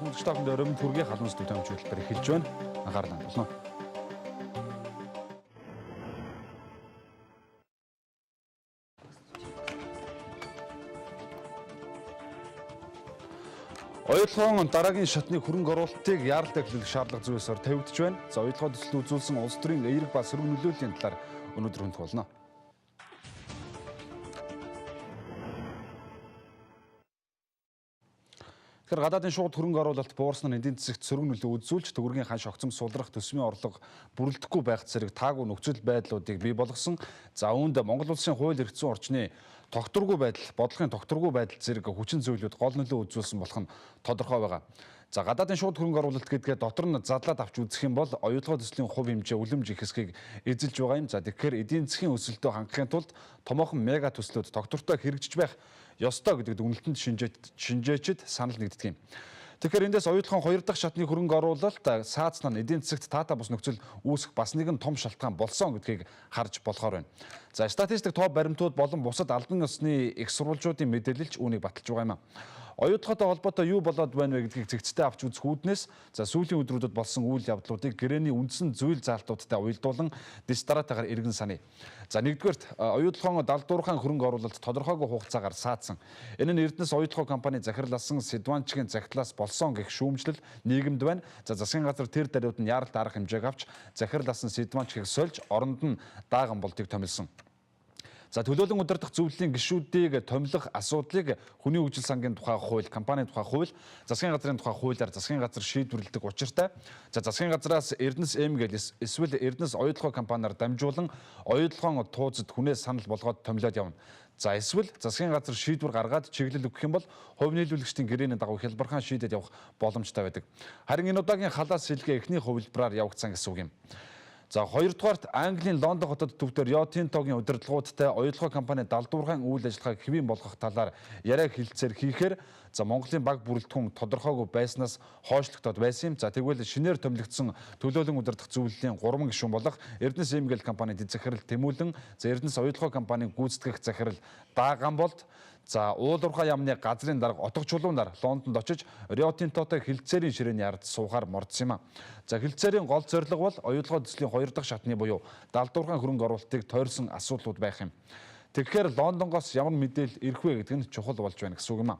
Үзэгч та бүхэнд оройн төргийн халуун сэдв томч хөтөлбөр эхэлж байна. Анхаарлаа хандуулна. Оюутлагын дараагийн шатны хөрөнгө оруулалтыг яаралтай эхлүүлэх шаардлага зүйлсээр тавигдж байна. За оюутлагын төсөл үзүүлсэн улс төрийн эерэг ба сөрөг нөлөөллийн талаар өнөөдөр хүндэх болно. Тэгэхээр гадаадын шууд хөрөнгө оруулалт буурсан нь эдийн засагт сөрөг нөлөө үзүүлж төгрөгийн ханш огцом сулрах төсмийн орлого бүрэлдэхгүй байх зэрэг таагүй нөхцөл байдлуудыг бий болгосон. За үүнд Монгол улсын хууль эрх зүйн орчны тогтворгүй байдал, бодлогын тогтворгүй байдал зэрэг хүчин зүйлүүд гол нөлөө үзүүлсэн болох нь тодорхой байгаа. За гадаадын шууд хөрөнгө оруулалт гэдгээ дотор нь задлаад авч үзэх юм бол оюутлагын төслийн хувь хэмжээ үлэмж их хэсгийг эзэлж байгаа юм. За тэгэхээр эдийн засгийн өсөлтөө хангахын тулд томоохон мега төслүүд тогтвортой хэрэгжиж байх ёстой гэдэг дүгнэлтэнд шинжээчид санал нэгддэг юм. Тэгэхээр эндээс оюутлагын хоёр дахь шатны хөрөнгө оруулалт саацнаа эдийн засагт таатай бус нөхцөл үүсэх бас нэгэн том шалтгаан болсон гэдгийг харж болохоор байна. За статистик тоо баримтууд болон бусад албан ёсны их сурвалжуудын мэдээлэлч үүнийг баталж байгаа юм. Оюутлагатай холбоотой юу болоод байна вэ гэдгийг зэгцтэй авч үзэх үүднээс за сүүлийн өдрүүдэд болсон үйл явдлуудыг гэрээний үндсэн зүйл заалтуудтай уялдуулан дэс дараатайгаар эргэн саная. За нэгдүгээрт оюутлагын далдуурхаан хөрөнгө оруулалт тодорхойгүй хугацаагаар саадсан. Энэ нь Эрдэнэс оюутлагын компани захирлаасан Сэдванчгийн захидлаас болсон гэх шүүмжлэл нийгэмд байна. За засгийн газар тэр даруйд нь яаралт арга хэмжээг авч захирлаасан Сэдванчгийг сольж оронд нь дааган болдыг томилсон. За төлөөлөн удирдах зөвлөлийн гишүүдийг томилох асуудлыг хүний хөгжил сангийн тухай хууль, компанийн тухай хууль, засгийн газрын тухай хуулиар засгийн газар шийдвэрлэдэг учиртай. За засгийн газраас Эрдэнэс М гэл эсвэл Эрдэнэс оюутлогын компаниар дамжуулан оюутлогын туузад хүнээ санал болгоод томилоод явна. За эсвэл засгийн газар шийдвэр гаргаад чиглэл өгөх юм бол хувь нийлүүлэгчдийн гэрээний дагуу хялбархан шийдээд явах боломжтой байдаг. Харин энэ удаагийн халаас сэлгээ эхний хувилбараар явагдсан гэсэн үг юм. За хоёрдугаарт Английн Лондон хотод төвдөр Рио Тинтогийн удирдлагуудтай оюутлогын компани далдуурхайн үйл ажиллагааг хэвийн болгох талаар яриа хэлцээр хийхээр за Монголын баг бүрэлдэхүүн тодорхойгүй байснаас хойшлогдоод байсан юм. За тэгвэл шинээр томилогдсон төлөөлөн удирдах зөвлөлийн 3 гишүүн болох Эрдэнэс Эмгэл компани дэд захирал Тэмүүлэн, за Эрдэнэс оюутлогын компанийн гүйцэтгэх захирал Дааган болд за уулуурхай яамны газрын дарга Отго Чулуунаар Лондонд очиж Рио Тинтотой хилцээрийн ширээний ард суухаар мордсон юм а. За хилцээрийн гол зорилго бол оюутлогын төслийн хоёр дахь шатны буюу далдуурхайн хөрөнгө оруулалтыг тойрсон асуудлууд байх юм. Тэгэхээр Лондонгоос ямар мэдээлэл ирэх вэ гэдэг нь чухал болж байна гэсэн үг юм а.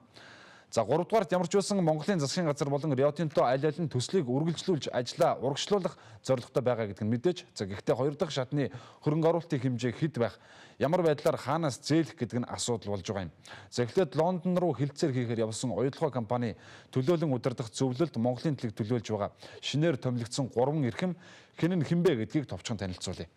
За гуравдугаарт ямар ч байсан Монголын засгийн газар болон Рио Тинто аль аль нь төслийг үргэлжлүүлж ажлаа урагшлуулах зорилготой байгаа гэдэг нь мэдээж. За гэхдээ хоёр дахь шатны хөрөнгө оруулалтын хэмжээ хэд байх, ямар байдлаар хаанаас зээлэх гэдэг нь асуудал болж байгаа юм. За эхлээд Лондон руу хилцээр хийхээр явсан оюутлогын компани төлөөлөн удирдах зөвлөлд Монголын төлөг төлөөлж байгаа шинээр томилогдсон 3 эрхэм хэн нь хэн бэ гэдгийг товчхон танилцуулъя.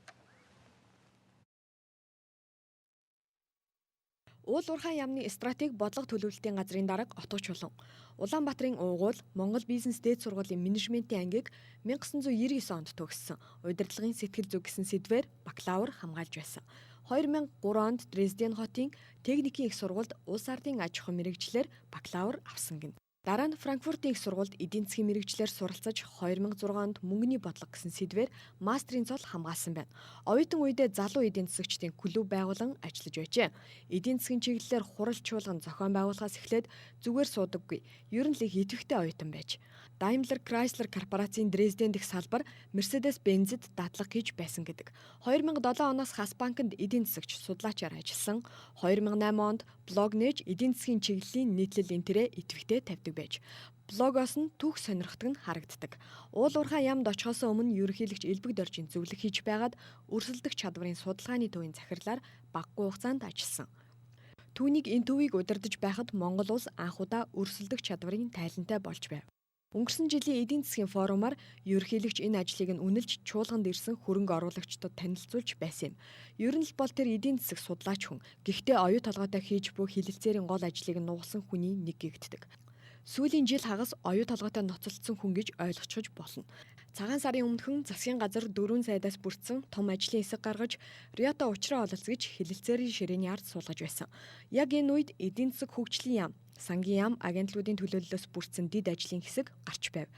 Уул уурхайн яамны стратеги бодлого төлөвлөлтийн газрын дарга Отго Чулуун. Улаанбаатарын уугуул Монгол бизнес дээд сургуулийн менежментийн ангийг 1999 онд төгссөн. Удирдлагын сэтгэл зүй гэсэн сэдвээр бакалавр хамгаалж байсан. 2003 онд Дрезден хотын техникийн их сургуульд улс ардын аж ахуйн мэргэжлээр бакалавр авсан гэнэ. Дараа нь Франкфуртын их сургуульд эдийн засгийн мэргэжлээр суралцаж 2006 онд мөнгөний бодлого гэсэн сэдвээр мастрын цол хамгаалсан байна. Оюутан үедээ залуу эдийн засагчдын клуб байгуулан ажиллаж байжээ. Эдийн засгийн чиглэлээр хурал чуулган зохион байгуулахаас эхлээд зүгээр суудаггүй. Ер нь л их идэвхтэй оюутан байж. Daimler Chrysler корпорацийн Дрезден дэх салбар Mercedes-Benz-д дадлага хийж байсан гэдэг. 2007 оноос Хас банкнд эдийн засагч судлаачаар ажилласан. 2008 онд блог нээж эдийн засгийн чиглэлийн нийтлэл энтерээ идэвхтэй тавьдаг байж. Блогоос нь түүх сонирхдаг нь харагддаг. Уул уурхай яамд очихоос өмнө ерөнхийлөгч Элбэг Доржийн зөвлөх хийж байгаад өрсөлдөх чадварын судалгааны төвийн захирлаар багагүй хугацаанд ажилласан. Түүнийг энэ төвийг удирдах байхад Монгол улс анх удаа өрсөлдөх чадварын тайлантай болж байв. Өнгөрсөн жилийн эдийн засгийн форумаар ерөнхийлөгч энэ ажлыг нь үнэлж чуулганд ирсэн хөрөнгө оруулагчдад танилцуулж байсан юм. Ер нь л бол тэр эдийн засаг судлаач хүн. Гэхдээ оюу толгойтой хийж буй хилэлцээрийн гол ажлыг нь нугалсан хүний нэг гэгддэг. Сүүлийн жил хагас оюу толгойтой ноцолдсон хүн гэж ойлгочихож болно. Цагаан сарын өмнөхөн засгийн газар 4 сайдаас бүрдсэн том ажлын хэсэг гаргаж Риото учраа ололц гэж хилэлцээрийн ширээний ард суулгаж байсан. Яг энэ үед эдийн засаг хөгжлийн яам Сангийн яам агентлагуудын төлөөллөөс бүрдсэн дэд ажлын хэсэг гарч байв.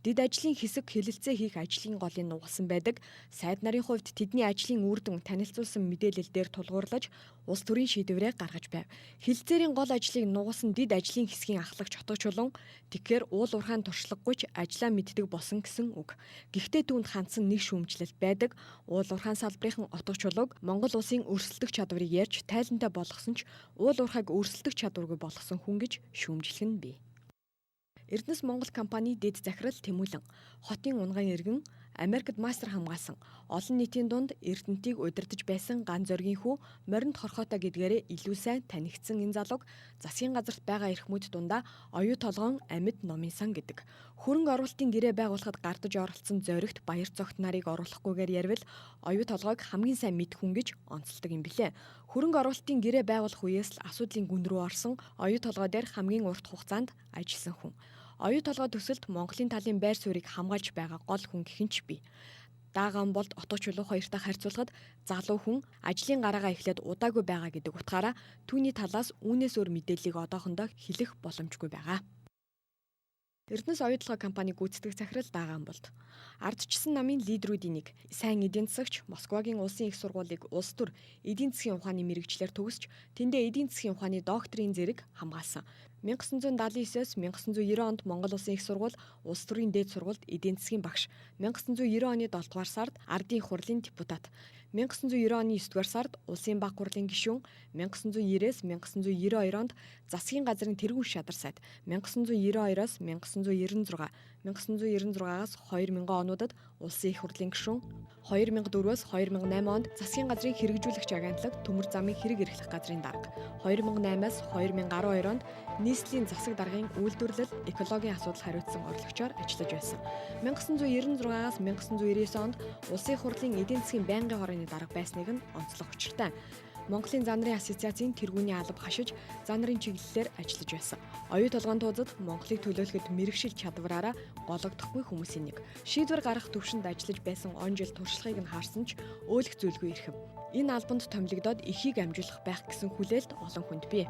Дэд ажлын хэсэг хэлэлцээ хийх ажлын голыг нугалсан байдаг. Сайд нарын хувьд тэдний ажлын үр дүн танилцуулсан мэдээлэл дээр тулгуурлаж улс төрийн шийдвэрээ гаргаж байв. Хэлэлцээрийн гол ажлыг нугалсан дэд ажлын хэсгийн ахлагч Отгочулуун тэгэхээр уул уурхайн туршлагагүй ч ажлаа мэддэг болсон гэсэн үг. Гэхдээ түүнд хандсан нэг шүүмжлэл байдаг. Уул уурхайн салбарын Отгочулууг Монгол улсын өрсөлдөх чадварыг ярьж тайлантай болгосон ч уул уурхайг өрсөлдөх чадваргүй болгосон хүн гэж шүүмжлэх нь бий. Эрдэнэс Монгол компани дэд захирал Тэмүүлэн хотын унган иргэн Америкт мастер хамгаалсан олон нийтийн дунд Эрдэнтийг удирдах байсан ган зоригийн хүү моринд хорхоотой гэдгээрээ илүү сайн танигдсан энэ залууг засгийн газарт байгаа эрхмүүд дундаа оюу толгоон амьд номын сан гэдэг. Хөрөнгө оруулалтын гэрээ байгуулахад гардаж оролцсон зоригт баяр цогт нарыг оруулахгүйгээр ярил оюу толгойг хамгийн сайн мэдэх хүн гэж онцолдог юм билээ. Хөрөнгө оруулалтын гэрээ байгуулах үеэс л асуудлын гүн рүү орсон оюу толгой дээр хамгийн урт хугацаанд ажилласан хүн. Оюу толгой төсөлд Монголын талын байр суурийг хамгаалж байгаа гол хүн гэх нь ч бий. Даагаан болд Отгочулуу хоёртой харьцуулахад залуу хүн ажлын гараагаа эхлээд удаагүй байгаа гэдэг утгаараа түүний талаас үүнээс өөр мэдээллийг одоохондоо хэлэх боломжгүй байгаа. Эрдэнэс оюу толгой компани гүйцэтгэх захирал Даагаан болд. Ардчсан намын лидерүүдийн нэг, сайн эдийн засагч, Москвагийн улсын их сургуулийг улс төр эдийн засгийн ухааны мэрэгчлэр төгсч, тэндээ эдийн засгийн ухааны докторийн зэрэг хамгаалсан. 1979-оос 1990 онд Монгол Улсын их сургууль улс төрийн дээд сургуульд эдийн засгийн багш, 1990 оны 7 дугаар сард Ардын их хурлын депутат, 1990 оны 9 дугаар сард Улсын баг хурлын гишүүн, 1990-ээс 1992 онд засгийн газрын тэргүүн шадар сайд, 1992-оос 1996, 1996-аас 2000 онуудад Улсын их хурлын гишүүн, 2004-өөс 2008 онд засгийн газрын хэрэгжүүлэгч агентлаг Төмөр замын хэрэг эрхлэх газрын дарга, 2008-аас 2012 онд нийслэлийн засаг даргын үйлдвэрлэл, экологийн асуудал хариуцсан орлогчоор ажиллаж байсан. 1996-аас 1999 онд Улсын их хурлын эдийн засгийн байнгын хорооны дарга байсныг нь онцлох учиртай. Монголын зан нарын ассоциацийн тэргүүний алба хашиж зан нарын чиглэлээр ажиллаж байсан. Оюу толгойн туузад Монголыг төлөөлөхөд мэрэгшил чадвараараа гологдохгүй хүмүүсийн нэг. Шийдвэр гаргах төвшөнд ажиллаж байсан он жил туршлагыг нь харсан ч өөлөх зүйлгүй ирэхэв. Энэ албанд томилогдоод эхийг амжуулах байх гэсэн хүлээлт олон хүнд бий.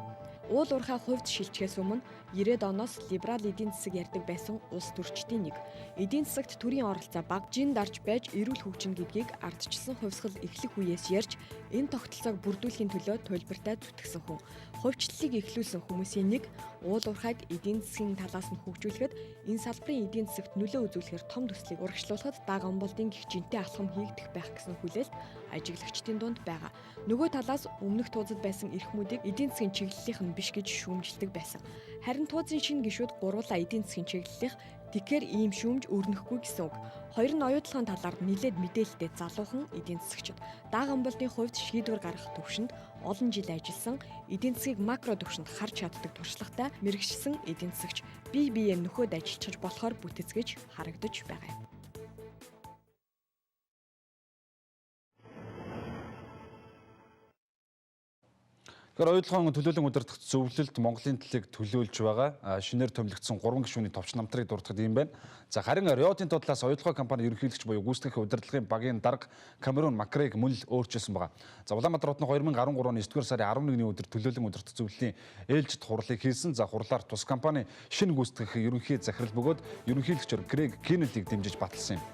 Уул уурхай хувьд шилжихээс өмнө 90-ад оноос либерал эдийн засаг ярьдаг байсан улс төрчдийн нэг. Эдийн засагт төрийн оролцоо бага, жин дарж байж эрүүл хөгжинэ гэдгийг ардчилсан хувьсгал эхлэх үеэс ярьж, энэ тогтолцоог бүрдүүлэхийн төлөө туйлбартай зүтгэсэн хүн. Хувьчлалыг эхлүүлсэн хүмүүсийн нэг уул уурхайг эдийн засгийн талаас нь хөгжүүлэхэд энэ салбарын эдийн засагт нөлөө үзүүлэхээр том төслийг урагшлуулахад Даагаан болдын гих жинтэй алхам хийгдэх байх гэсэн хүлээлт ажиглагчдын дунд байгаа. Нөгөө талаас өмнөх туузад байсан эрхмүүдийг эдийн засгийн чиглэлийнх нь биш гэж шүүмжилдэг байсан. Харин туузын шинэ гишүүд гурвуулаа эдийн засгийн чиглэлийнх тэгэхээр ийм шүүмж өрнөхгүй гэсэн үг. Хоёр нь оюутлогын талаар нэлээд мэдээлэлтэй залуухан эдийн засагчид. Даагаан болдын хувьд шийдвэр гаргах төвшөнд олон жил ажилласан, эдийн засгийг макро төвшөнд харж чаддаг туршлагатай мэрэгшсэн эдийн засагч бие биеэ нөхөд ажиллаж болохоор бүтэцгэж харагдаж байгаа юм. Тэгэхээр оюутлогын төлөөлөн удирдах зөвлөлд Монголын талыг төлөөлж байгаа шинээр томилогдсон 3 гишүүний товч намтрыг дурдахад юм байна. За харин Рио Тинто талаас оюутлогын компани ерөнхийлөгч буюу гүйцэтгэх удирдлагын багийн дарга Камерун Макрейг мөн л өөрчилсөн байгаа. За Улаанбаатар хотны 2013 оны 9-р сарын 11-ний өдөр төлөөлөн удирдах зөвлөлийн ээлжид хурлыг хийсэн. За хурлаар тус компани шинэ гүйцэтгэх ерөнхий захирал бөгөөд ерөнхийлөгчөөр Грег Кеннелийг дэмжиж баталсан юм.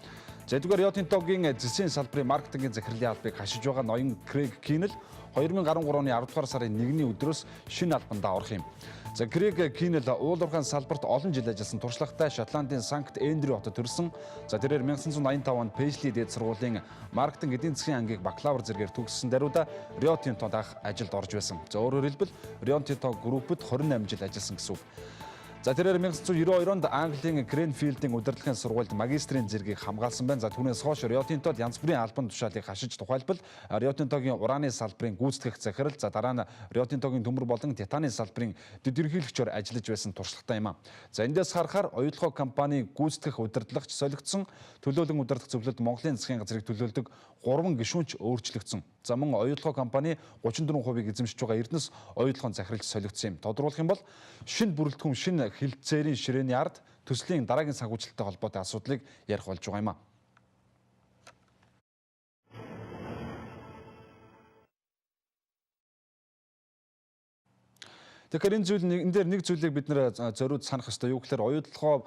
За эдгээр Рио Тинтогийн зэсийн салбарын маркетингийн захирлын албыг хашиж байгаа ноён Крэг Кинел 2013 оны 10 дугаар сарын 1-ний өдрөөс шинэ албандаа орох юм. За Крэг Кинел уул уурхайн салбарт олон жил ажилласан туршлагатай Шотландын Санкт Эндрю хотод төрсөн. За тэрээр 1985 онд Пейсли дээд сургуулийн маркетинг эдийн засгийн ангийг бакалавр зэрэгээр төгссөн даруйда Рио Тинтонд анх ажилд орж байсан. За өөрөөр хэлбэл Рио Тинто группэд 28 жил ажилласан гэсэн үг. За тэрээр 1992 онд Английн Кренфилдийн удирдлагын сургуульд магистрийн зэргийг хамгаалсан байна. За түүнээс хойш Рио Тинтод янз бүрийн албан тушаалыг хашиж тухайлбал Рио Тинтогийн ураны салбарын гүйцэтгэх захирал, за дараа нь Рио Тинтогийн төмөр болон титаны салбарын дэд ерөнхийлөгчөөр ажиллаж байсан туршлагатай юм а. За эндээс харахаар оюутлогоо компани гүйцэтгэх удирдлагч солигдсон, төлөөлөн удирдах зөвлөлд Монголын засгийн газрыг төлөөлдөг 3 гишүүнч өөрчлөгдсөн. За мөн оюутлогоо компани 34%-ийг эзэмшиж байгаа Эрдэнэс оюутлогын захиралч солигдсон юм. Тодруулах юм бол шинэ бүрэлдэхүүн шинэ хилцээрийн ширээний ард төслийн дараагийн санхүүжилттэй холбоотой асуудлыг ярих болж байгаа юм а. Тэгэхээр энэ зүйл энэ дээр нэг зүйлийг бид нэр зориуд санах ёстой. Юу гэхээр оюутлогоо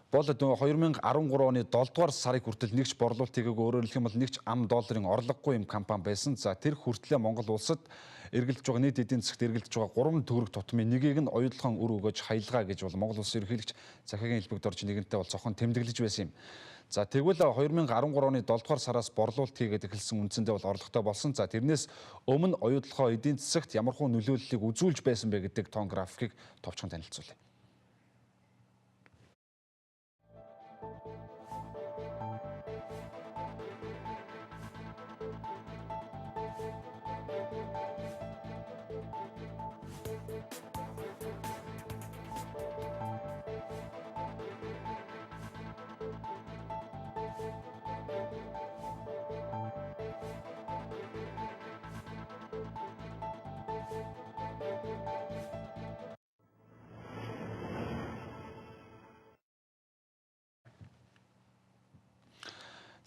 бол 2013 оны 7 дугаар сарыг хүртэл нэгч борлуулалт хийгээгүй, өөрөөр хэлэх юм бол нэгч ам долларын орлогогүй юм компани байсан. За тэр хүртлээ Монгол улсад эргэлдэж байгаа нийт эдийн засагт эргэлдэж байгаа 3 төгрөг тутмын нэгийг нь оюутлогын үр өгөөж хаялгаа гэж бол Монгол улсын ерөнхийлөгч захиагийн хэлбэгд орж нэгэнтээ бол зохон тэмдэглэж байсан юм. За тэгвэл 2013 оны 7 дугаар сараас борлуулалт хийгээд эхэлсэн үндсэндээ бол орлоготой болсон. За тэрнээс өмнө оюутлогоо эдийн засагт ямархуу нөлөөллийг үзүүлж байсан бэ гэдэг тон графикийг товчхон танилцуулъя.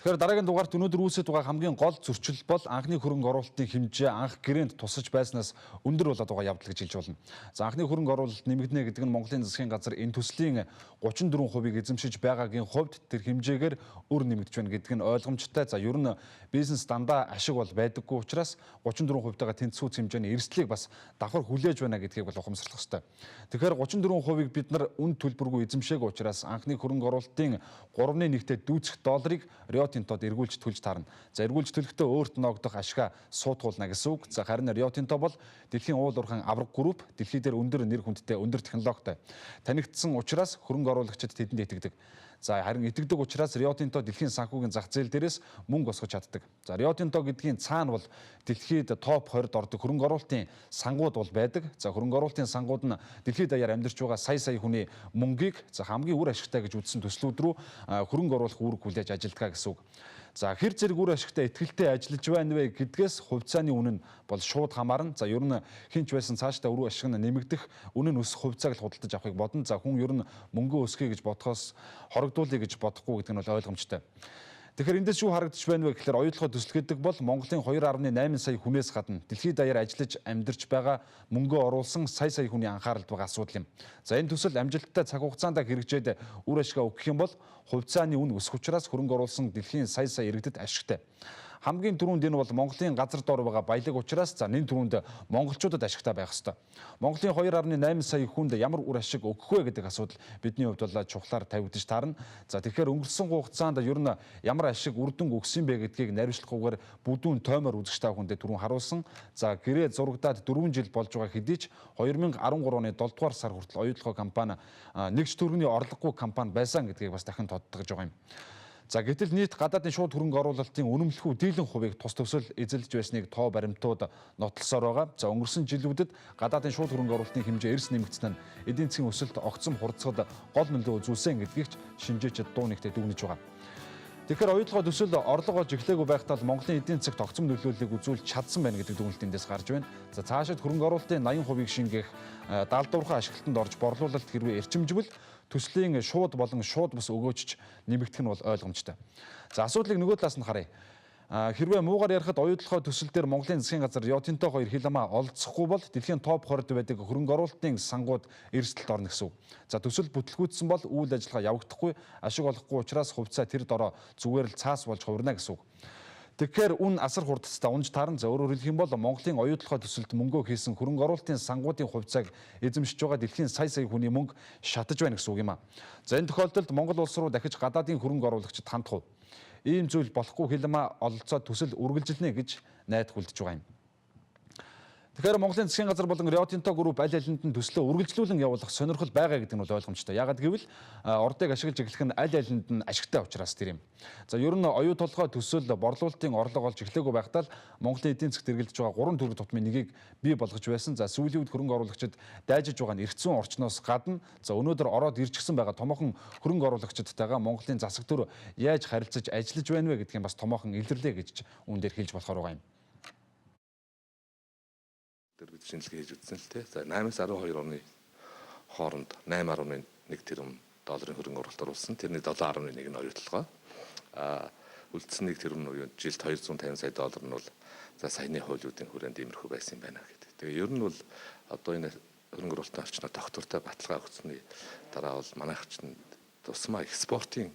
Тэгэхээр дараагийн дугаарт өнөөдөр үүсэж байгаа хамгийн гол зөрчил бол анхны хөрөнгө оруулалтын хэмжээ анх гэрээнд тусаж байснаас өндөр болоод байгаа явдал гэж хэлж болно. За анхны хөрөнгө оруулалт нэмэгдэнэ гэдэг нь Монголын засгийн газар энэ төслийн 34%-ийг эзэмшиж байгаагийн хувьд тэр хэмжээгээр өр нэмэгдэж байна гэдэг нь ойлгомжтой. За ер нь бизнес дандаа ашиг бол байдаггүй учраас 34%-тайгаа тэнцвүүц хэмжээний эрсдлийг бас давхар хүлээж байна гэдгийг бол ухамсарлах ёстой. Тэгэхээр 34%-ийг бид нар үн төлбөргүй эзэмшээгүй учраас анхны хөрөнгө оруулалтын 3.1-тэй дүүцэх долларыг Рио Тинтод эргүүлж төлж таарна. За эргүүлж төлөхдөө өөрт ноогдох ашгаа суутгуулна гэсэн үг. За харин Рио Тинто бол дэлхийн уул уурхайн авраг групп, дэлхий дээр өндөр нэр хүндтэй, өндөр технологитой танигдсан учраас хөрөнгө оруулагчид тэдэнд итгэдэг. За харин итгэдэг учраас Рио Тинто дэлхийн санхүүгийн зах зээл дээрээс мөнгө босгож чаддаг. За Рио Тинто гэдгийн цаана бол дэлхийд топ 20-д ордог хөрөнгө оруулалтын сангууд бол байдаг. За хөрөнгө оруулалтын сангууд нь дэлхийд даяар амьдарч байгаа сая сая хүний мөнгийг за хамгийн үр ашигтай гэж үзсэн төслүүд рүү хөрөнгө оруулах үүрэг хүлээж ажилдгаа гэсэн үг. За хэр зэрэг үр ашигтай итгэлтэй ажиллаж байна вэ гэдгээс хувьцааны үнэ нь бол шууд хамаарна. За ер нь хинч байсан цаашдаа үр ашиг нь нэмэгдэх, үнэ нь өсөх хувьцааг л худалдаж авахыг бодно. За хүн ер нь мөнгөө өсгөе гэж бодохоос хорогдуулъя гэж бодохгүй гэдэг нь бол ойлгомжтой. Тэгэхээр эндээс юу харагдаж байна вэ гэхээр оюутлогоо төсөл гэдэг бол Монголын 2.8 сая хүнээс гадна дэлхийд даяар ажиллаж амьдарч байгаа мөнгөө оруулсан сая сая хүний анхааралд байгаа асуудал юм. За энэ төсөл амжилттай цаг хугацаанд хэрэгжээд үр ашгаа өгөх юм бол хувьцааны үн өсөх учраас хөрөнгө оруулсан дэлхийн сая сая иргэдэд ашигтай. Хамгийн түрүүнд энэ бол Монголын газар дор байгаа баялаг учраас за нэн түрүүнд монголчуудад ашигтай байх ёстой. Монголын 2.8 сая хүнд ямар үр ашиг өгөх вэ гэдэг асуудал бидний хувьд бол чухлаар тавигдаж таарна. За тэгэхээр өнгөрсөн хугацаанд ер нь ямар ашиг үр дүн өгсөн бэ гэдгийг наривчлахгүйгээр бүдүүн тоймоор үзэгч та бүхэндээ түрүүн харуулсан. За гэрээ зурагдаад 4 жил болж байгаа хэдий ч 2013 оны 7 дугаар сар хүртэл оюутлогоо компани нэгж төгрөгийн орлогогүй компани байсан гэдгийг бас дахин тодтогж байгаа юм. За гэтэл нийт гадаадын шууд хөрөнгө оруулалтын үнэмлэхүй дийлэн хувийг тус төсөл эзэлж байсныг тоо баримтууд нотлосоор байгаа. За өнгөрсөн жилүүдэд гадаадын шууд хөрөнгө оруулалтын хэмжээ эрс нэмэгдсэн нь эдийн засгийн өсөлт огцом хурцсад гол нөлөө үзүүлсэн гэдгийг ч шинжээчид дуу нэгтээ дүгнэж байгаа. Тэгэхээр оюутлогоо төсөл орлого олж эхлээгүй байхдаа л Монголын эдийн засагт огцом нөлөөллийг үзүүлж чадсан байна гэдэг дүгнэлт эндээс гарч байна. За цаашид хөрөнгө оруулалтын 80%-ийг шингээх даалдуурхан ашиглалтанд орж борлуулалт хэрвээ эрчимжвэл төслийн шууд болон шууд бус өгөөжч нэмэгдэх нь бол ойлгомжтой. За асуудлыг нөгөө талаас нь харъя. Хэрвээ муугар ярихад оюутлогоо төсөл дээр Монголын засгийн газар Рио Тинто хоёр хил амаа олзохгүй бол дэлхийн топ 20-д байдаг хөрөнгө оруулалтын сангууд эрсдэлд орно гэсэн үг. За төсөл бүтлгүүцсэн бол үйл ажиллагаа явагдахгүй, ашиг олохгүй учраас хувьцаа тэр дороо зүгээр л цаас болж хувирна гэсэн үг. Тэгэхээр үн асар хурдцтай унж таарна. За өөрөөр хэлэх юм бол Монголын оюутлогоо төсөлд мөнгөө хийсэн хөрөнгө оруулалтын сангуудын хувьцааг эзэмшиж байгаа дэлхийн сая сая хүний мөнгө шатаж байна гэсэн үг юм а. За энэ тохиолдолд Монгол улс руу дахиж гадаадын хөрөнгө оруулагчид хандах уу? Ийм зүйл болохгүй хилмаа ололцоо төсөл үргэлжилнэ гэж найдах үлдэж байгаа юм. Тэгэхээр Монголын засгийн газар болон Рио Тинто групп аль алинд нь төслөө үргэлжлүүлэн явуулах сонирхол байгаа гэдэг нь бол ойлгомжтой. Яагаад гэвэл ордыг ашиглаж эхлэх нь аль алинд нь ашигтай учраас тэр юм. За ер нь оюу толгой төсөл борлуулалтын орлого олж эхлээгүй байхдаа л Монголын эдийн засагт эргэлдэж байгаа 3 төгрөг тутмын нэгийг бий болгож байсан. За сүүлийн үед хөрөнгө оруулагчид дайжиж байгаа нь эрх зүйн орчноос гадна за өнөөдөр ороод ирчихсэн байгаа томоохон хөрөнгө оруулагчидтайгаа Монголын засаг төр яаж харилцаж ажиллаж байна вэ гэдгийг бас томоохон илэрлээ гэж үүн дээр хэлж болохоор байгаа юм. Тэр бид шинжилгээ хийж үзсэн л те. За 8-аас 12 оны хооронд 8.1 тэрбум долларын хөрөнгө оруулалт оруулсан. Тэрний 7.1 нь оюутлогоо. Үлдсэн 1 тэрбум нь жилд 250 сая доллар нь бол за саяны хуулиудын хүрээнд иймэрхүү байсан юм байна гэдэг. Тэгээ ер нь бол одоо энэ хөрөнгө оруулалтын орчноо тогтвортой баталгаа өгсөний дараа бол манайх чинь тусмаа экспортын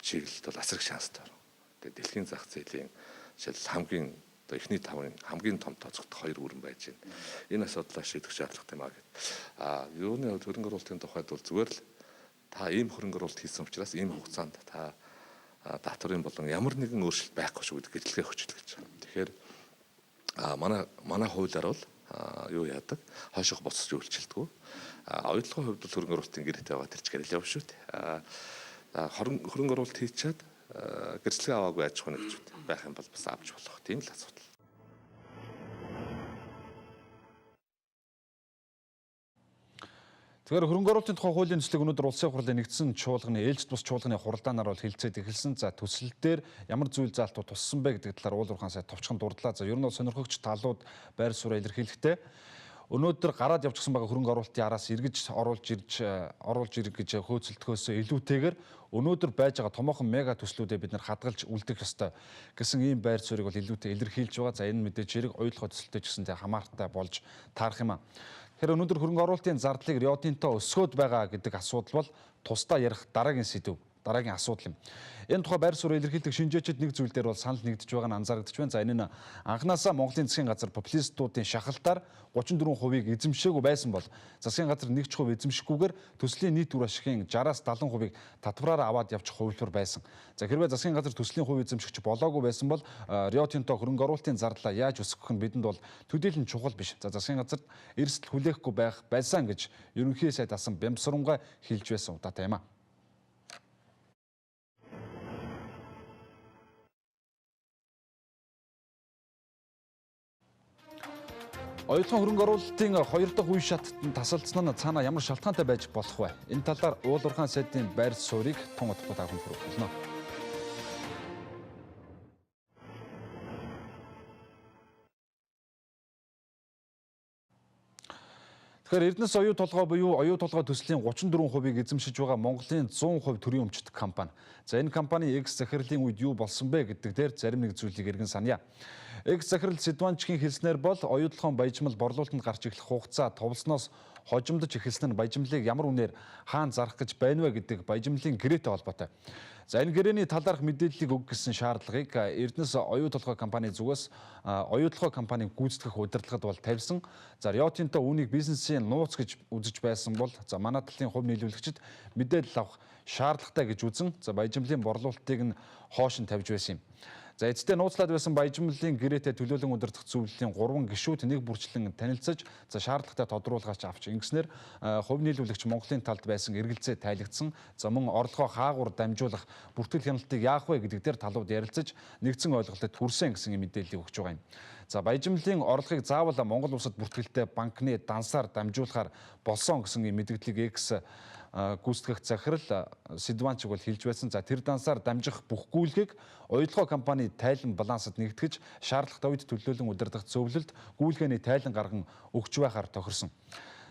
чиглэлд бол асар их шанстай орно. Тэгээд дэлхийн зах зээлийн жишээл хамгийн одоо эхний тавын хамгийн том тооцогдох хоёр бүрэн байж байна. Энэ асуудлаа шийдэх шаардлагатай юм а гэд. А юуны хувьд хөрөнгө оруулалтын тухайд бол зүгээр л та ийм хөрөнгө оруулалт хийсэн учраас ийм хугацаанд та даатварын болон ямар нэгэн өөрчлөлт байхгүй шүү гэдэг гэтлгээ өгч гэж байна. Тэгэхээр манай хуулиар бол юу яадаг? Хойшох буцаж үйлчилдэг. Оюутлогын хувьд бол хөрөнгө оруулалтын гэрээтэй байгаа тэр ч гэрэл явна шүү дээ. Хөрөнгө оруулалт хийчихэд гэрчлэгээ аваагүй аж ахуйн нэгжүүд байх юм бол бас авч болох тийм л асуудал. Тэгэхээр хөрөнгө оруулалтын тухай хуулийн төслийг өнөөдөр Улсын хурлын нэгдсэн чуулганы ээлжит бус чуулганы хуралдаанаар бол хэлцээд эхэлсэн. За төсөл дээр ямар зүйл заалтууд туссан бэ гэдэг талаар уул уурхайн сайд товчхон дурдлаа. За ер нь бол сонирхогч талууд байр сууриа илэрхийлэхдээ өнөөдөр гараад явчихсан байгаа хөрөнгө оруулалтын араас эргэж оруулж ирэх гэж хөөцөлдөхөөс илүүтэйгээр өнөөдөр байж байгаа томоохон мега төслүүдээ бид нар хадгалж үлдэх ёстой гэсэн ийм байр суурийг бол илүүтэй илэрхийлж байгаа. За энэ мэдээж хэрэг оюутлогын төсөлтэй ч гэсэнтэй хамаартай болж таарах юм а. Тэгэхээр өнөөдөр хөрөнгө оруулалтын зардлыг Рио Тинто өсгөөд байгаа гэдэг асуудал бол тусдаа ярих дараагийн сэдэв, дараагийн асуудал юм. Энэ тухай байр суурь илэрхийлдэг шинжээчид нэг зүйл дээр бол санал нэгдэж байгаа нь анзаарэгдэж байна. За энэ нь анханасаа Монголын засгийн газар популистуудын шахалтаар 34%-ийг эзэмшээгүй байсан бол засгийн газар 1% эзэмшихгүйгээр төслийн нийт үр ашигын 60-аас 70%-ийг татвараараа аваад явчих хувилбар байсан. За хэрвээ засгийн газар төслийн хувь эзэмшигч болоогүй байсан бол Рио Тинто хөрөнгө оруулалтын зардлаа яаж өсгөх нь бидэнд бол төдийлөн чухал биш. За засгийн газарт эрсдэл хүлээхгүй байх байсан гэж ерөнхий сайд асан Бямсрунга хэлж байсан удаатай юм а. Оюутлогын хөрөнгө оруулалтын хоёр дахь үе шатанд тасалдсан нь цаана ямар шалтгаантай байж болох вэ? Энэ талаар уул уурхайн сайдын байр суурийг тун удахгүй та бүхэнд хүргэх болно. Тэгэхээр Эрдэнэс оюу толгой буюу оюу толгой төслийн 34%-ийг эзэмшиж байгаа Монголын 100% төрийн өмчт компани. За энэ компани X захирлын үед юу болсон бэ гэдэг дээр зарим нэг зүйлийг эргэн саная. X захирал Сэдванчгийн хэлснээр бол оюутлогын баяжмал борлуулалтанд гарч эхлэх хугацаа товлсноос хожимдож эхэлсэн нь баяжмлыг ямар үнээр хаан зарах гэж байна вэ гэдэг баяжмлын гэрээтэй холбоотой. За энэ гэрээний талаарх мэдээллийг өгөх гэсэн шаардлагыг Эрдэнэс оюу толгой компани зүгээс оюу толгой компаниг гүйцэтгэх удирдлагад бол тавьсан. За Рио Тинто үүнийг бизнесийн нууц гэж үзэж байсан бол за манай талын хувь нийлүүлэгчид мэдээлэл авах шаардлагатай гэж үзэн за баяжмлын борлуулалтыг нь хоош нь тавьж байсан юм. За эцэстээ нууцлаад байсан баяжмлын гэрээтэй төлөөлөн удирдах зөвлөлийн 3 гишүүд нэг бүрчлэн танилцаж за шаардлагатай тодруулгаач авч ингэснээр хувь нийлүүлэгч Монголын талд байсан эргэлзээ тайлагдсан. За мөн орлогоо хаагур дамжуулах бүртгэл хяналтыг яах вэ гэдэг дээр талууд ярилцаж нэгдсэн ойлголтод хүрсэн гэсэн мэдээллийг өгч байгаа юм. За баяжмлын орлогыг заавал Монгол улсад бүртгэлтэй банкны дансаар дамжуулахаар болсон гэсэн мэдээллийг X гүйцэтгэх захирал Сэдванчиг бол хэлж байсан. За тэр дансаар дамжих бүх гүйлгээг оюутлогын компани тайлан балансад нэгтгэж шаардлагатай үед төлөөлөн удирдах зөвлөлд гүйлгээний тайлан гарган өгч байхаар тохирсон.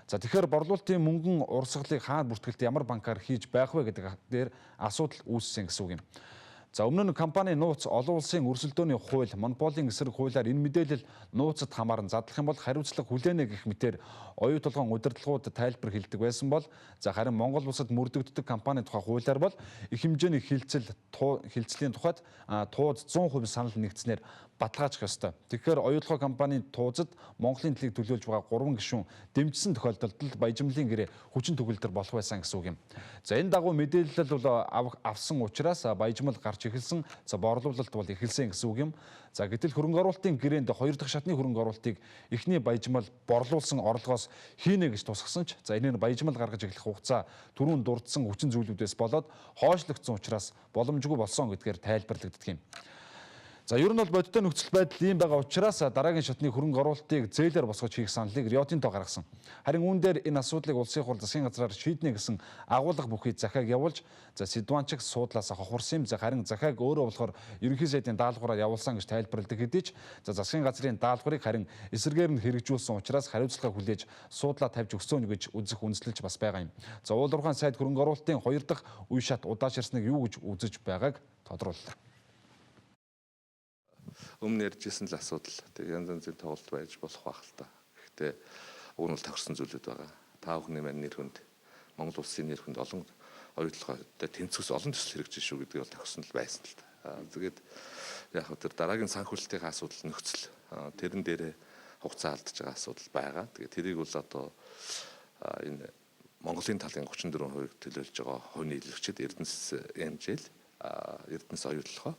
За тэгэхээр борлуулалтын мөнгөн урсгалыг хаана бүртгэлт ямар банкар хийж байх вэ гэдэг дээр асуудал үүссэн гэсэн үг юм. За өмнө нь компани нууц олон улсын өрсөлдөөний хууль, монополийн эсрэг хуулиар энэ мэдээлэл нууцад хамааран задлах юм бол хариуцлага хүлээнэ гэх мэтээр оюу толгойн удирдлагууд тайлбар хэлдэг байсан бол за харин Монгол улсад мөрдөгддөг компани тухай хуулиар бол их хэмжээний хилцлийн тухайд тууз 100% санал нэгдснээр баталгаажих ёстой. Тэгэхээр оюутлогын компанийн туузад Монголын төлийг төлөөлж байгаа 3 гишүүн дэмжсэн тохиолдолд л баяжмлын гэрээ хүчин төгөлдөр болох байсан гэсэн үг юм. За энэ дагуу мэдээлэл бол авсан учраас баяжмал гарч эхэлсэн. За борлуулалт бол эхэлсэн гэсэн үг юм. За гэтэл хөрөнгө оруулалтын гэрээнд хоёр дахь шатны хөрөнгө оруулалтыг эхний баяжмал борлуулсан орлогоос хийнэ гэж тусгасан ч за энэ нь баяжмал гаргаж эхлэх хугацаа түрүүн дурдсан хүчин зүйлүүдээс болоод хойшлогдсон учраас боломжгүй болсон гэдгээр тайлбарлагддаг юм. За ер нь бол бодиттой нөхцөл байдал ийм байгаа учраас дараагийн шатны хөрөнгө оруулалтыг зээлээр босгож хийх саналыг Рио Тинто гаргасан. Харин үүн дээр энэ асуудлыг улсын хурал засгийн газраар шийднэ гэсэн агуулга бүхий захиаг явуулж за Сэдванчиг суудлаасаа хохирсон юм. За харин захиаг өөрөө болохоор ерөнхий сайдын даалгавраар явуулсан гэж тайлбарладаг хэдий ч за засгийн газрын даалгаврыг харин эсрэгээр нь хэрэгжүүлсэн учраас хариуцлага хүлээж суудлаа тавьж өгсөн гэж үзэх үндэслэлж бас байгаа юм. За уул уурхайн сайд хөрөнгө оруулалтын хоёр дахь үе шат удааширсныг юу гэж үзэж байгааг тодрууллаа. Өмнө ярьжсэн л асуудал. Тэг янз янзын тоглолт байж болох байх л та. Гэхдээ Уг нь бол тохирсон зүйлүүд байгаа. Та бүхний маань нэр хүнд, Монгол улсын нэр хүнд олон оюутлоготой тэнцвэс олон төсөл хэрэгжиж шүү гэдгийг бол тохирсон л байсан л та. Тэгээд яг хөө тэр дараагийн санхүүжилтийн асуудал нөхцөл тэрэн дээрээ хугацаа алдаж байгаа асуудал байгаа. Тэгээд тэрийг бол одоо энэ Монголын талын 34% төлөөлж байгаа хувь нийлүүлэгчид Эрдэнэс МЖЛ, Эрдэнэс оюутлогоо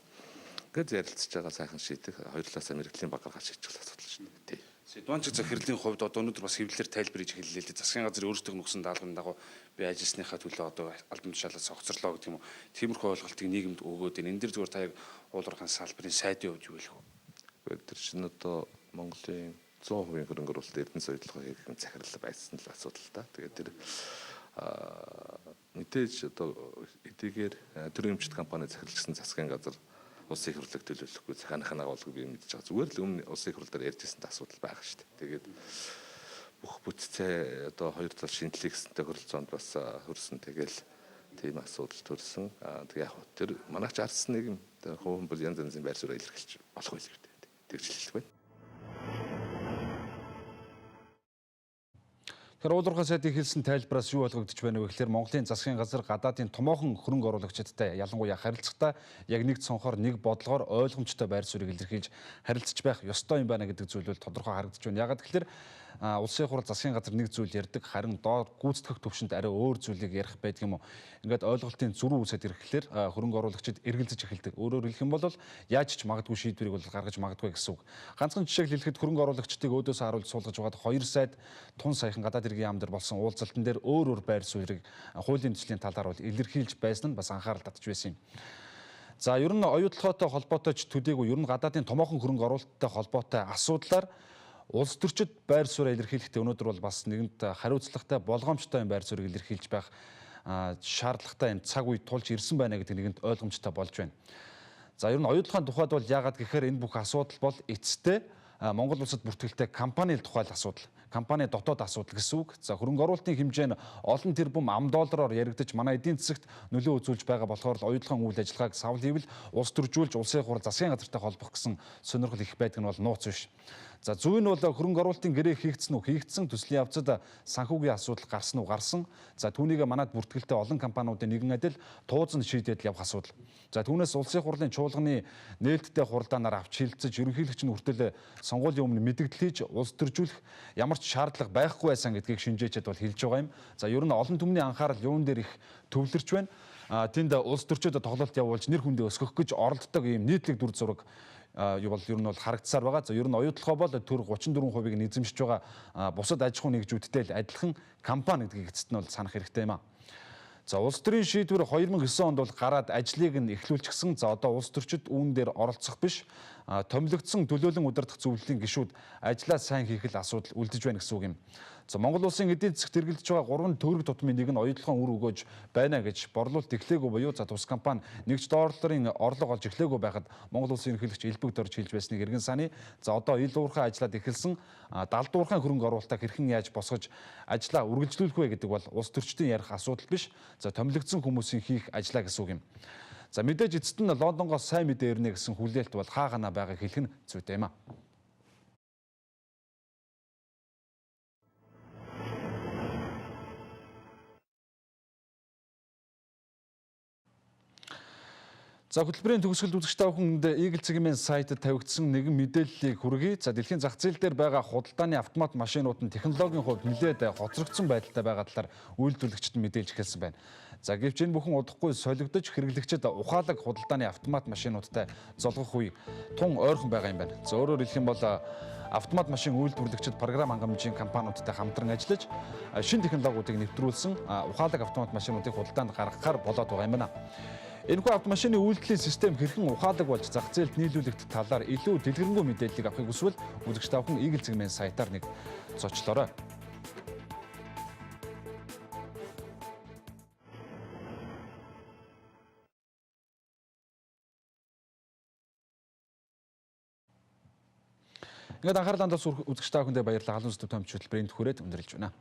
гэж ярилцж байгаа сайхан шийдэх хоёр талаасаа мэрэгжлийн баг гаргаж шийдэх асуудал шүү дээ. Дуанчиг захирлын хувьд одоо өнөөдөр бас хэвлэлээр тайлбар хийж хэллээ л дээ. Засгийн газар өөрсдийнх нь өгсөн даалгаврын дагуу би ажилласныхаа төлөө одоо албан тушаалаас огцорлоо гэдэг юм уу. Тиймэрхүү ойлголтыг нийгэмд өгөөд байна. Энэ дэр зүгээр та яг уулуурхайн салбарын сайдын хувьд юу хэлэх вэ? Тэр чинь одоо Монголын 100% хөрөнгө оруулалт Эрдэнэс оюутлогоо хийх захирал байсан л асуудал та. Тэгээд тэр мэдээж одоо хэдийгээр төр эмчит компани захирлжсэн засгийн газар улсын их хурлыг төлөөлөхгүй захааныхаа агуулгыг би мэдж байгаа. Зүгээр л өмнө улсын их хурл дээр ярьж ирсэн асуудал байгаа шүү дээ. Тэгээд бүх бүтцээ одоо хоёр тал шинжлэх гэсэн тохиролцоонд бас хөрсөн. Тэгэл тийм асуудал төрсөн. Тэгээ яг тэр манайч ардсан нэг юм хувь хүн бол янз янзын байр суурь илэрхийлж болох байл гэдэг. Тэгж хэлэх байна. Тэгэхээр уулуурхай сайдын хэлсэн тайлбараас юу ойлгогдож байна вэ гэхээр Монголын засгийн газар гадаадын томоохон хөрөнгө оруулагчидтай ялангуяа харилцахдаа яг нэг цонхоор нэг бодлогоор ойлгомжтой байр суурийг илэрхийлж харилцаж байх ёстой юм байна гэдэг зүйл бол тодорхой харагдаж байна. Яагаад гэхээр улсын хурал засгийн газар нэг зүйл ярьдаг, харин доор гүйцэтгэх төвшөнд арай өөр зүйлийг ярих байдаг юм уу. Ингээд ойлголтын зөрүү үүсээд ирэхлээр хөрөнгө оруулагчид эргэлзэж эхэлдэг. Өөрөөр хэлэх юм бол яаж ч магадгүй шийдвэрийг бол гаргаж магадгүй гэсэн үг. Ганцхан жишээг хэлэхэд хөрөнгө оруулагчдыг өөдөөсөө харуулж суулгаж байгаад хоёр сайд тун саяхан гадаад иргэн яам дээр болсон уулзалтан дээр өөр өөр байр суурийг хуулийн төслийн талаар бол илэрхийлж байсан нь бас анхаарал татж байсан юм. За ер нь оюутлогоотой холбоотой ч төдийгүй ер нь гадаадын томоохон хөрөнгө оруулалттай холбоотой асуудлаар улс төрчид байр сууриа илэрхийлэхдээ өнөөдөр бол бас нэгэнт хариуцлагатай болгоомжтой юм байр суурийг илэрхийлж байх шаардлагатай юм цаг үе тулж ирсэн байна гэдэг нэгэнт ойлгомжтой болж байна. За ер нь оюутлогын тухайд бол яагаад гэхээр энэ бүх асуудал бол эцэстээ Монгол улсад бүртгэлтэй компани тухай л асуудал. Компани дотоод асуудал гэсэн үг. За хөрөнгө оруулалтын хэмжээ нь олон тэрбум ам доллараар яригдаж манай эдийн засагт нөлөө үзүүлж байгаа болохоор л оюутлогын үйл ажиллагааг савл хийвэл улс төржүүлж улсын хурал засгийн газартай холбох гэсэн сонирхол их байдаг нь бол нууц биш. За зүй нь бол хөрөнгө оруулалтын гэрээ хийгдсэн үү хийгдсэн, төслийн явцад санхүүгийн асуудал гарсан уу гарсан. За түүнийг манад бүртгэлтэй олон компаниудын нэгэн адил тууз нь шийдээд явах асуудал. За түүнээс улсын хурлын чуулганы нээлттэй хуралдаанаар авч хилцэж ерөнхийлөгч нь хүртэл сонгуулийн өмнө мэдэгдэл хийж улс төржүүлэх ямар ч шаардлага байхгүй байсан гэдгийг шинжээчд бол хэлж байгаа юм. За ер нь олон түмний анхаарал юун дээр их төвлөрч байна. Тэнд улс төрчид тоглолт явуулж нэр хүндээ өсгөх гэж оролддог ийм нийтлэг дүр зураг юу бол ер нь бол харагдсаар байгаа. За ер нь оюутлогоо бол төр 34%-ийг эзэмшиж байгаа бусад аж ахуйн нэгжүүдтэй л адилхан компани гэдгийг эцэст нь бол санах хэрэгтэй юм аа. За улс төрийн шийдвэр 2009 онд бол гараад ажлыг нь эхлүүлчихсэн. За одоо улс төрчид үүн дээр оролцох биш, томилогдсон төлөөлөн удирдах зөвлөлийн гишүүд ажлаа сайн хийх л асуудал үлдэж байна гэсэн үг юм. За Монгол улсын эдийн засагт эргэлдэж байгаа 3 төгрөг тутмын нэг нь оюутлогын үр өгөөж байна гэж борлуулалт эхлээгүй буюу за тус компани нэгж долларын орлого олж эхлээгүй байхад Монгол улсын ерөнхийлөгч элбэг дорж хэлж байсныг эргэн саний. За одоо ил уурхай ажиллаад эхэлсэн далдуурхайн хөрөнгө оруулалтаа хэрхэн яаж босгож ажлаа үргэлжлүүлэх вэ гэдэг бол улс төрчдийн ярих асуудал биш. За томилогдсон хүмүүсийн хийх ажлаа гэсэн үг юм. За мэдээж эцэст нь Лондонгоос сайн мэдээ ирнэ гэсэн хүлээлт бол хааганаа байгааг хэлэх нь зүйтэй юм а. За хөтөлбөрийн төгсгөлд үзэгч та бүхэнд Eagle цэгийн сайтад тавигдсан нэгэн мэдээллийг хүргэе. За дэлхийн зах зээл дээр байгаа худалдааны автомат машинууд нь технологийн хувьд нэлээд хоцрогдсон байдалтай байгаа талаар үйлдвэрлэгчид мэдээлж эхэлсэн байна. За гэвч энэ бүхэн удахгүй солигдож хэрэглэгчид ухаалаг худалдааны автомат машинуудтай золгох үе тун ойрхон байгаа юм байна. За өөрөөр хэлэх юм бол автомат машин үйлдвэрлэгчид програм хангамжийн компаниудтай хамтран ажиллаж шинэ технологиудыг нэвтрүүлсэн ухаалаг автомат машинуудыг худалдаанд гаргахаар болоод байгаа юм байна. Энэхүү автомашины үйлдэлийн систем хэрхэн ухаалаг болж зах зээлд нийлүүлэгдэх талаар илүү дэлгэрэнгүй мэдээллийг авахыг хүсвэл үзэгч та бүхэн Eagle цэгмэн сайтаар нэг зочлоорой. Ингээд анхаарлаа хандуулсан үзэгч та бүхэндээ баярлалаа. Халуун зүтв томч хөтөлбөрийн хүрээд өндөрлөж байна.